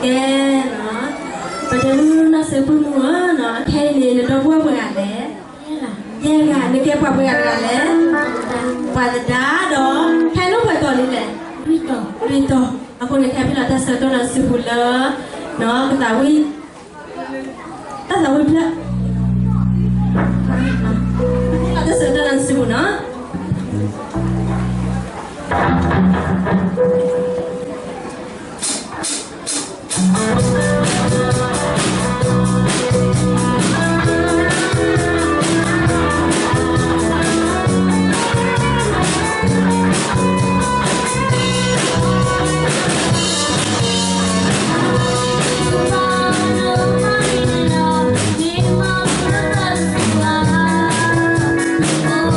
ကဲ, ပတဲမုၢ်နီၢ်စ့ပူမူဧၢ, အခဲအံၤန့ၣ် နဒီပုၢ်ဝဲၢ်ပှဲၤဂၤလဲၣ်. ယဲၢ်ဂၤ, နကဲပှၤပှဲၤဂၤတဂၤလဲၣ်. ပှၤသဒါဒီး ဖဲလၢပှဲၤတီၤလံလဲၣ်. လွံၢ်တီၤ. အဃိန့ၣ် ခဲအံၤပဟ့ၣ်လီၤတၢ်ဆၢကတီၢ်နၤစုပူၤလၢ ကသးဝံၣ်, တၢ်သးဝံၣ်ဖျၢၣ်, တၢ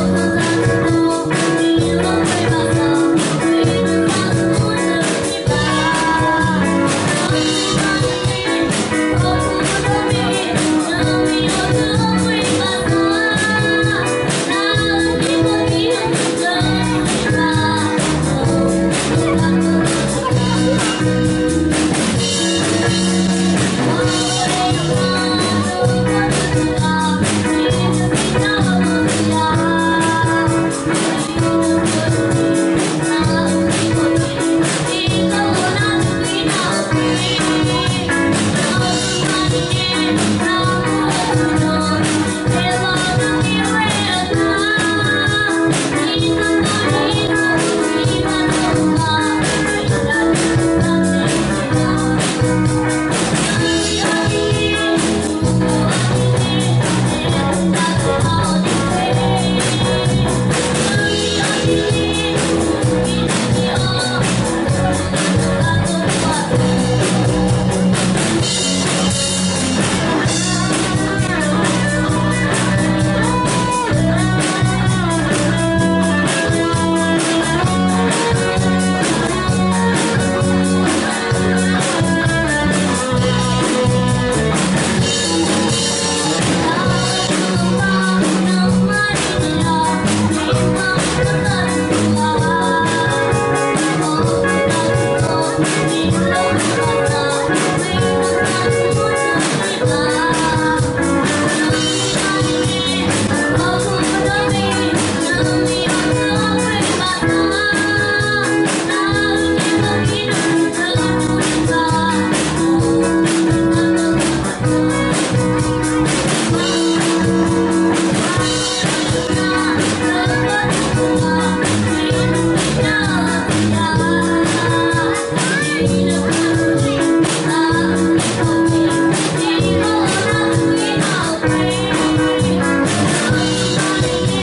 ်ဆၢကတီၢ်နၤစုပူၤနီၤ.စံးဘျုးက့ၤဖိမုၣ်စ့ၢ်ကီးဒိၣ်မးလီၤ. လၢနတၢ်သးဝံၣ်သတြ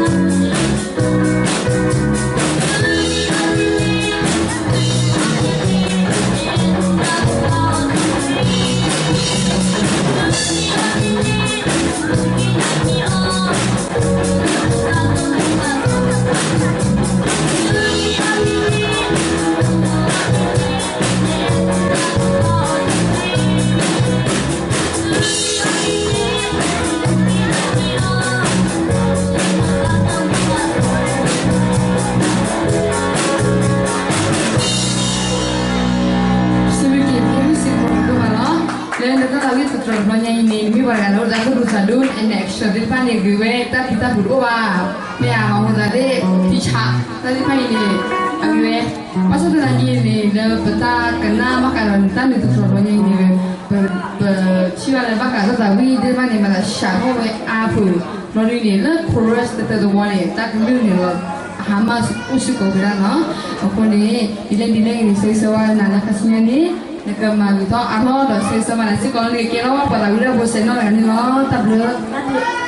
ီၤတဘျီညါအံၤန့ၣ် နမ့ၢ်ပှၤတဂၤလၢအိၣ်ဒီးတၢ်သူၣ်ဒူသးဒူ အ action သ့ၣ်တဖၣ်န့ၣ် ဂ့ၤဝဲတၢ်ဖံးတၢ်မၤတအိၣ်ဘၣ်. မ့ၢ်ဧါ, မၤဟိသးသ့ၣ် ဖံးဆး တၢ်သ့ၣ်တဖၣ်အံၤန့ၣ် အဂ့ၤဝဲ ဘၣ်ဆၣ်သနာ်က့န့ၣ် လၢပတၢ်ကနၣ်ဘၣ်ဃးဒီးနတၢ်နုာ်သတြီၤတဘျီညါအံၤန့ၣ် ပထံၣ်ဘၣ်လၢဘၣ်ဃးတၢ်သးဝံၣ်သ့ၣ်တဖၣ်န့ၣ် မၤသးစှၤထီၣ်ဝဲအါဖုး, ဘျီဒ်န့ၣ် လၢ chorus တတၢၢ်တဝီန့ၣ် တၢ်ကလုၢ်န့ၣ်လီၤ အဟါမၢ်အိၣ်စ့ၢ်ကီးဝဲဒၣ်နီၤ. အဃိန့ၣ် ဒ်လဲၣ်ဒ်လဲၣ်ဂ့ၤန့ၣ် ဆၢဂ့ၤဆၢဝါနၤလၢခါဆူညါန့ၣ် နကမၤဂ့ၤထီၣ်အါထီၣ်ဒီး ဆၢဂ့ၤဆၢဝါနၤစ့ၢ်ကီးလၢနကကဲထီၣ်ပှၤသးဝံၣ်လၢပှဲၤစဲးနီၣ်တဂၤန့ၣ်လီၤ. တၢ်ဘျုး